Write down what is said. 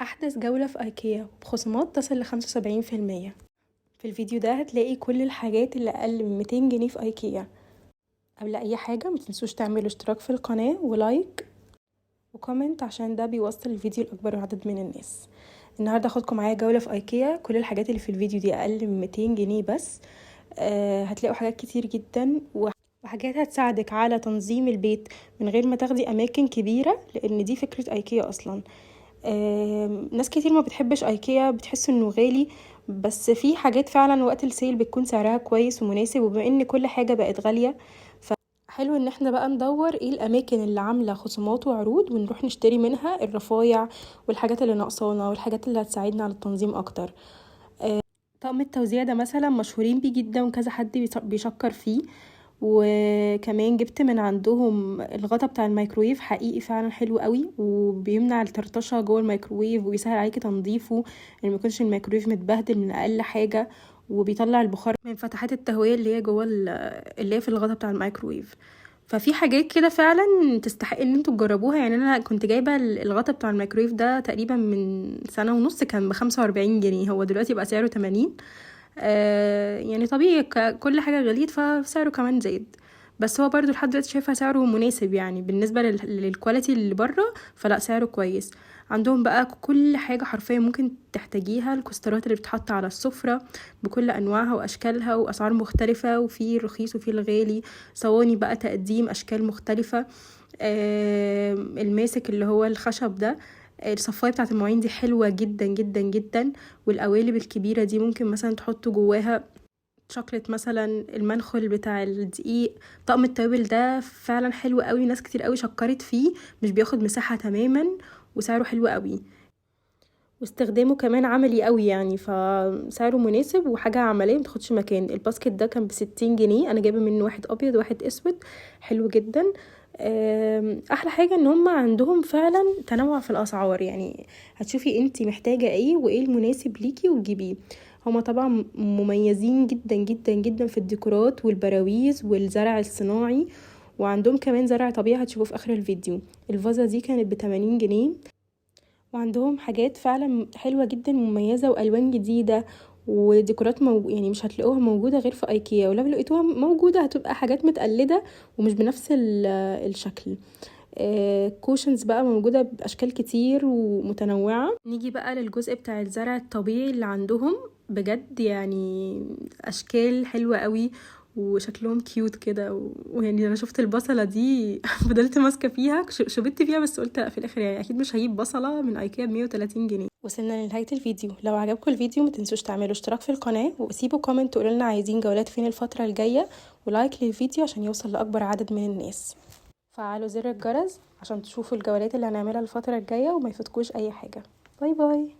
أحدث جولة في ايكيا بخصومات تصل ل75%. في الفيديو ده هتلاقي كل الحاجات اللي أقل من 200 جنيه في ايكيا. قبل أي حاجة متنسوش تعملوا اشتراك في القناة و like و comment عشان ده بيوصل الفيديو لأكبر عدد من الناس. النهاردة هاخدكم معايا جولة في ايكيا. كل الحاجات اللي في الفيديو دي أقل من 200 جنيه بس. هتلاقوا حاجات كتير جدا وحاجات هتساعدك على تنظيم البيت من غير ما تاخدي أماكن كبيرة، لأن دي فكرة ايكيا أصلا. ناس كتير ما بتحبش ايكيا، بتحس انه غالي، بس في حاجات فعلا وقت ال sale بتكون سعرها كويس ومناسب. وبما ان كل حاجة بقت غالية، فحلو ان احنا بقى ندور ايه الاماكن اللي عاملة خصومات وعروض ونروح نشتري منها الرفايع والحاجات اللي ناقصانا والحاجات اللي هتساعدنا على التنظيم اكتر. طقم التوزيع ده مثلا مشهورين بيه جدا وكذا حد بيشكر فيه. وكمان جبت من عندهم الغطا بتاع الميكرويف، حقيقي فعلا حلو قوي وبيمنع الطرطشه جوه الميكرويف وبيسهل عليكي تنظيفه، يعني ما يكونش الميكرويف متبهدل من اقل حاجه، وبيطلع البخار من فتحات التهويه اللي هي جوه اللي هي في الغطا بتاع الميكرويف. ففي حاجات كده فعلا تستحق ان انتوا تجربوها. انا كنت جايبه الغطا بتاع الميكرويف ده تقريبا من سنة ونص، كان ب45 جنيه، هو دلوقتي بقى سعره 80. طبيعي كل حاجة غليت فسعره كمان زاد، بس هو برضو لحد دلوقتي شايفة سعره مناسب بالنسبة لل quality اللي بره، فلا سعره كويس. عندهم بقى كل حاجة حرفيا ممكن تحتاجيها، الكوسترات اللي بتتحط على السفرة بكل أنواعها وأشكالها وأسعار مختلفة، وفي الرخيص وفي الغالي، صواني بقى تقديم أشكال مختلفة، الماسك اللي هو الخشب ده، الصفاية بتاعت المواعين دي حلوة جدا جدا جدا، والقوالب الكبيرة دي ممكن مثلا تحطوا جواها شوكليت مثلا، المنخل بتاع الدقيق، طقم التوابل ده فعلا حلو قوي، ناس كتير قوي شكرت فيه، مش بياخد مساحة تماما وسعره حلو قوي، واستخدامه كمان عملي قوي فسعره مناسب وحاجة عملية متاخدش مكان. ال basket ده كان ب60 جنيه، انا جايبة منه واحد ابيض وواحد اسود، حلو جدا. احلى حاجة ان هم عندهم فعلا تنوع في الاسعار، هتشوفي انتي محتاجة ايه وايه المناسب ليكي وتجيبيه. هما طبعا مميزين جدا جدا جدا في الديكورات والبراويز والزرع الصناعي، وعندهم كمان زرع طبيعي هتشوفوه في اخر الفيديو. الفازة دي كانت ب80 جنيه، وعندهم حاجات فعلا حلوة جدا مميزة والوان جديدة وديكورات مش هتلاقوها موجودة غير في ايكيا، ولو لقيتوها موجودة هتبقى حاجات متقلدة ومش بنفس الشكل. cushions بقى موجودة بأشكال كتير ومتنوعة. نيجي بقى للجزء بتاع الزرع الطبيعي اللي عندهم، بجد أشكال حلوة قوي وشكلهم cute كده، ويعني أنا شفت البصلة دي فضلت ماسكة فيها، شبت فيها، بس قلت في الآخر أكيد مش هجيب بصلة من ايكيا ب130 جنيه. وصلنا لنهاية الفيديو. لو عجبكم الفيديو ما تنسوش تعملوا اشتراك في القناة وسيبوا comment تقولوا لنا عايزين جولات فين الفترة الجاية، و like للفيديو عشان يوصل لأكبر عدد من الناس. فعلوا زر الجرس عشان تشوفوا الجولات اللي هنعملها الفترة الجاية وما يفوتكوش أي حاجة. bye bye.